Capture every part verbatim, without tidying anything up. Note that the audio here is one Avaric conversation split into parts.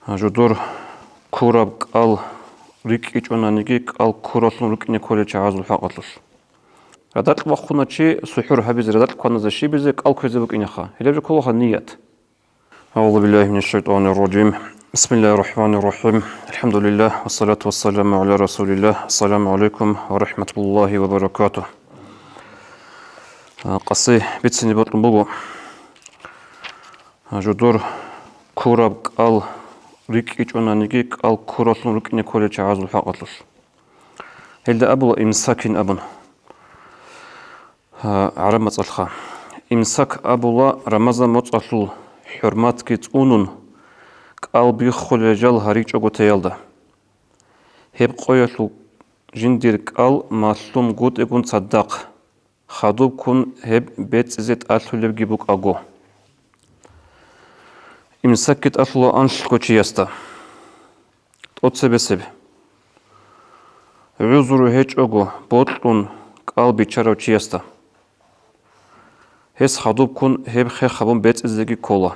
Жодор ккураб кӀал рикӀкӀичӀонаниги, кӀал ккуралъун рукӀине кколел чагӀазул хӀакъалъулъ. Радакь вахъуна чи сухӀур гьабизе, радакь кваназе щибизе, кӀал кквезе букӀинеха. Гьелеб жо кколаха ният. أعوذ بالله من الشيطان الرجيم. بسم الله الرحمن الرحيم. الحمد لله والصلاة والسلام على رسول الله. السلام عليكم ورحمة الله وبركاته. А, къаси бицине бокьун буго. А, жодор ккураб кӀал рикӀкӀичӀонаниги, кӀал ккуралъун рукӀине кколел чагӀазул хӀакъалъулъ. Гьелда абула имсакин абун. А, гӀараб мацӀалъха. Имсак абула Рамазан моцӀалъул хӀурматги цӀунун, кӀал биххулел жал гьаричӀого теялда. Гьеб къоялъул жиндир кӀал малъун гутӀигун цадахъ, хадубккун гьеб бецӀизе тӀалъулебги букӀаго. Имсакги тӀалъула анлъго чиясда. ТӀоцебесеб. ГӀузру гьечӀого бокьун кӀал биччарав чиясда. Гьес хадубккун гьеб хех гьабун бецӀизеги ккола.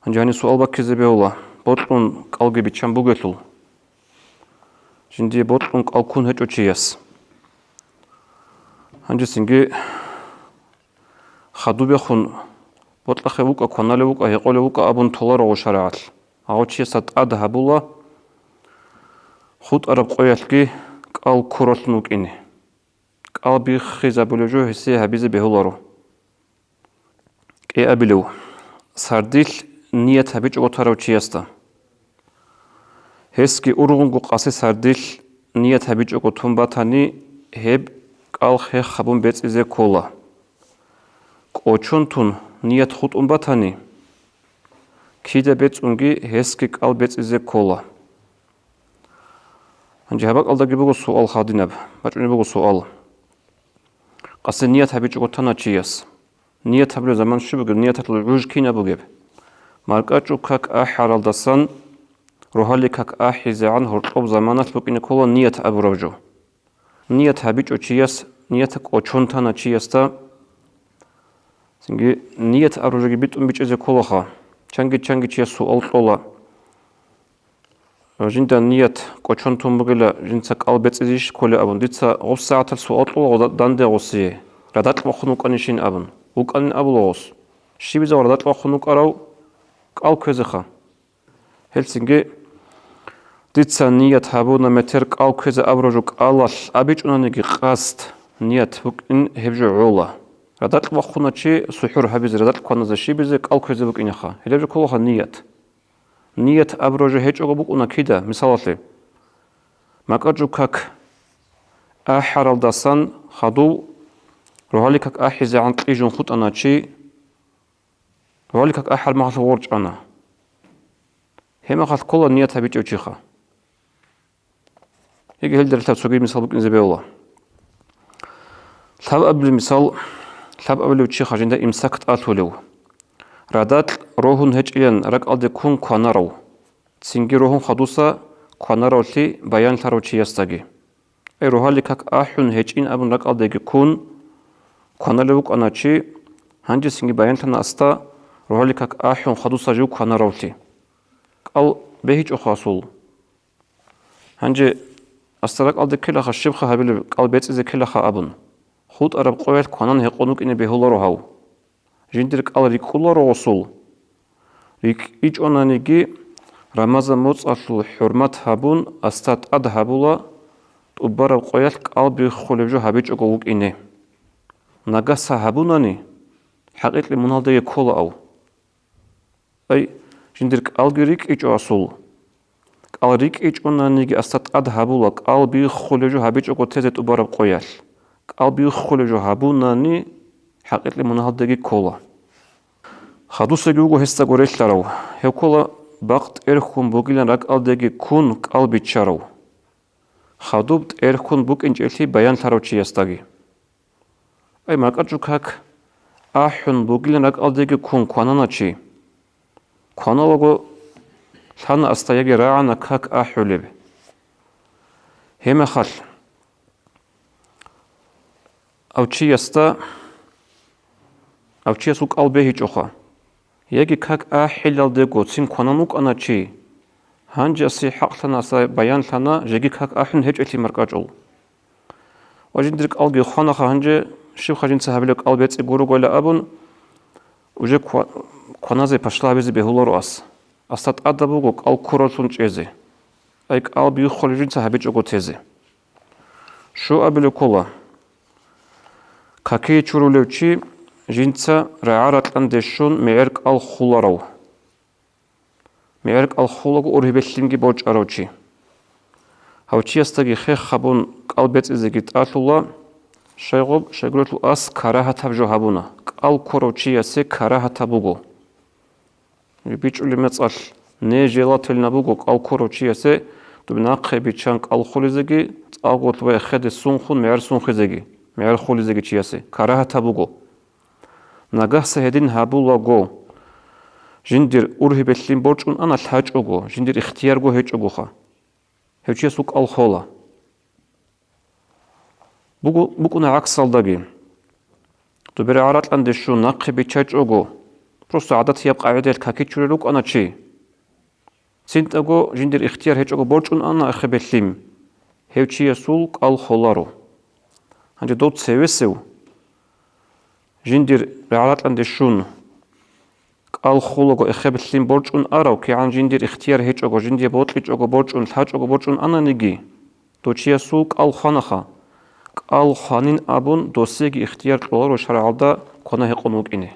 Гьанже гьаниб суал баккизе бегьула, бокьун кӀалги биччан бугелъул, жиндие бокьун кӀал ккун гьечӀо чияс. Гьанже цинги хадубехун бокьахъе вукӀа, кваналев вукӀа, гьекъолев вукӀа абун толаро гъо шаригӀат. Гьав чиясда тӀад гьабула хутӀараб къоялъги кӀал ккуралъун вукӀине. КӀал биххизабулев жо гьесие гьабизе бегьуларо. КӀиабилев, сардилъ ният гьабичӀого тарав чиясда. Гьесги ургъунго къаси сардилъ ният гьабичӀого тун батани, гьеб кӀал хех гьабун бецӀизе ккола. КӀочон тун ният хутӀун батани, кида бецӀунги гьесги кӀал бецӀизе ккола. Гьанже гьаб бакӀалдаги буго суал хадинаб, бачӀунеб буго суал. Къаси ният гьабичӀого тана чияс. Ният гьабулеб заман щиб бугеб, нияталъул гӀуж кинаб бугеб? МаркӀачӀул как ахӀаралдасан рогьалил как ахӀизегӀан гьоркьоб заманалъ букӀине ккола ният абураб жо. Ният гьабичӀо чияс, ният кӀочон тана чиясда. Цинги ният абураб жоги битӀун бичӀчӀизе кколаха. Чанги-чанги чияс суал кьола. Жинда ният кӀочон тун бугила, жинца кӀал бецӀизейищ кколеб абун, дица гъоб сагӀаталъ суал кьола гъода данде гъосие, радакь вахъун вукӀанищин абун. ВукӀанин абула гъос. Щибизаб радакь вахъун вукӀарав? КӀал кквезеха. Гьелцинги дица ният гьабуна метер кӀал кквезе абураб жо кӀалалъ абичӀунаниги къасд, ният букӀин гьеб жо гӀола. Радакь вахъуна чи сухӀур гьабизе, радакь кваназе щибизе кӀал кквезе букӀинеха. Гьелеб жо кколаха ният. Ният абураб жо гьечӀого букӀуна кида, мисалалъе, макьачӀул как ахӀаралдасан хадув рогьалил как ахӀизегӀан кьижун хутӀана чи, рогьалил как ахӀар махалъ ворчӀана. Гьеб махалъ ккола ният гьабичӀев чиха. Гьеги гьелдерилъаб цоги мисал букӀине бегьула. Лъабабилеб мисал, лъабабилев чиха жинда имсак тӀалъулев. Радакь рогьун гьечӀилан ракӀалде ккун кванарав, цинги рогьун хадуса кванаравлъи баянлъарав чиясдаги. Ай, рогьалил как ахӀун гьечӀин абун ракӀалдеги ккун кваналев вукӀана чи, гьанже цинги баянлъана асда рогьалил как ахӀун хадуса жив кванаравлъи. КӀал бегьичӀоха асул. Гьанже асда ракӀалде ккелаха, щибха гьабилеб кӀал бецӀизе ккелаха абун. ХутӀараб къоялъ кванан гьекъон вукӀине бегьуларо гьав. Жиндир кӀал рикӀкӀуларо гъосул. РикӀкӀичӀонаниги, Рамазан моцӀалъул хӀурмат гьабун, асда тӀад гьабула тӀубараб къоялъ кӀал биххулеб жо гьабичӀого вукӀине. Нагагьса гьабунани, хӀакъикъи мунагьалдеги ккола ав. Ай, жиндир кӀалги рикӀкӀичӀо асул. КӀал рикӀкӀичӀонаниги асда тӀад гьабула, кӀал биххулеб жо гьабичӀого тезе тӀубараб къоялъ. КӀал биххулеб жо гьабунани, хӀакъикъи мунагьалдеги ккола. Хадусаги вуго гьесдаго релълъарав. Гьев ккола бакъ тӀерхьун бугилан ракӀалдеги ккун кӀал биччарав. Хадуб тӀерхьун букӀинчӀелъи баянлъарав чиясдаги. Ай, макьачӀул как ахӀун бугилан ракӀалдеги ккун кванана чи. Кваналаго лъана асда яги рагӀана как ахӀулеб. Гьемахалъ авчиясда, авчиясул кӀал бегьичӀоха. Яги как ахӀилалдего цин кванан вукӀана чи, гьанжеси хӀакълъанаса баянлъана жеги как ахӀун гьечӀелъи маркӀачӀул. Ва жиндир кӀалги хванаха гьанже, щибха жинца гьабилеб кӀал бецӀи гурогойила абун, уже ква-, кваназе пашла гьабизе бегьуларо ас. Асда тӀадаб буго кӀал ккураллъун чӀезе. Ай кӀал биххулеб жинца гьабичӀого тезе. Щуабилеб ккола. Какие чурулев чи жинца рагӀа-ракьанде щун мегӀер кӀал хуларав. МегӀер кӀал хулаго ургьибелъинги борчӀарав чи. Гьав чиясдаги хех гьабун кӀал бецӀизеги тӀалъула, щайгъуб, щайгурелъул ас карагьатаб жо гьабуна, кӀал ккурав чиясе карагьатаб буго. БичӀчӀулеб мецӀалъ, нежелательно буго кӀал ккурав чиясе доб нахъе биччан кӀал хулизеги, цӀакъго лъугӀа эхеде сунхун мегӀер сунхизеги, мегӀер хулизеги чиясе карагьатаб буго. Нагагьса гьедин гьабулаго, жиндир ургьибелъин борчӀун ана лъачӀого, жиндир ихтиярго гьечӀогоха. Гьев чиясул кӀал хола. Буго-, букӀуна гӀаксалдаги. Добе рагӀа-ракьанде щун нахъе биччачӀого, просто гӀадатияб къагӀидаялъ какичурел рукӀана чи. ЦинтӀаго жиндир ихтияр гьечӀого борчӀун ана эхебелъим, гьев чиясул кӀал холаро. Гьанже дов цевесев жиндир рагӀа-ракьанде щун кӀал хулаго эхеб лъим борчӀун арав, кигӀан жиндир ихтияр гьечӀого, жиндие бокьичӀого борчӀун, лъачӀого борчӀун ананиги, дов чиясул кӀал хванаха, кӀал хванин абун досиеги ихтияр кьоларо шаргӀалда квана-гьекъон вукӀине.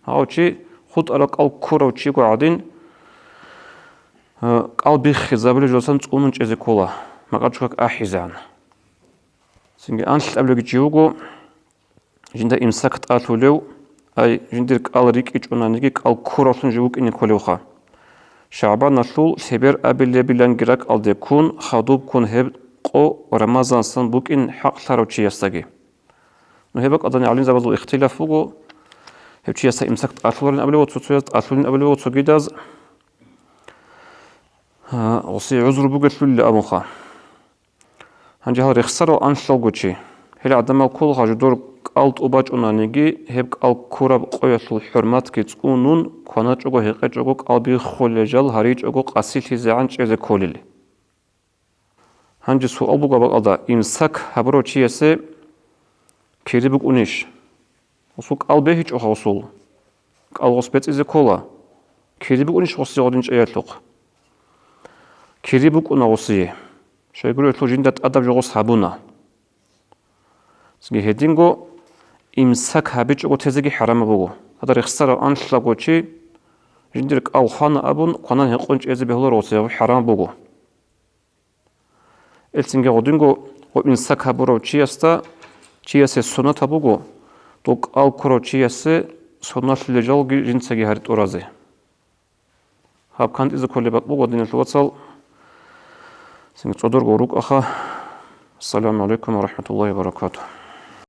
Гьав чи хутӀарал кӀал ккурав чиго гӀадин, э, кӀал биххизабулеб жолсан цӀунун чӀезе ккола, макьачӀукак ахӀизегӀан. Цинги анлъабилевги чи вуго, жинда имсак тӀалъулев, ай, жиндир кӀал рикӀкӀичӀонаниги кӀал ккуравлъун жив вукӀине кколевха. ШагӀбаналъул лъебер абилебиланги ракӀалде ккун, хадубккун гьеб къо Рамазансан букӀин хӀакълъарав чиясдаги. Ну, гьеб бакӀалдани гӀалимзабазул ихтилаф буго, гьев чиясда имсак тӀалъуларин абулев, цо-цояз тӀалъулин абулев, цогидаз, а, гъосие гӀузру бугелъулила абунха. Гьанже гьал рехсарал анлъалго чи. Гьел гӀадамал кколха жидер кӀал тӀубачӀунаниги, гьеб кӀал ккураб къоялъул хӀурматги цӀунун, кваначӀого, гьекъечӀого, кӀал биххулел жал гьаричӀого къасилъизегӀан чӀезе кколел. Гьанже суал буго бакӀалда, имсак гьабурав чиясе кири букӀунищ? Гъосул кӀал бегьичӀоха гъосул. КӀал гъос бецӀизе ккола. Кири букӀунищ гъосие гъодин чӀеялъухъ? Кири букӀуна гъосие. Щайгурелъул жинда тӀадаб жо гъос гьабуна. Цинги гьединго имсак гьабичӀого тезеги хӀарамаб буго. Гьадаб рехсарал анлъаго чи жиндир кӀал хвана абун, кванан-гьекъон чӀезе бегьуларо гъосие, гьаб хӀарамаб буго. Элцинги гъодинго гъо имсак гьабурав чиясда, чиясе суннатаб буго, дов кӀал ккурав чиясе суннатлъулел жалги жинцаги гьари тӀуразе. Гьаб кантӀизе кколеб бакӀ буго, диналъул вацал, цинги цӀодорго рукӀаха. Ассаламу гӀалайкум ва рахӀматуллагьи ва баракатугь.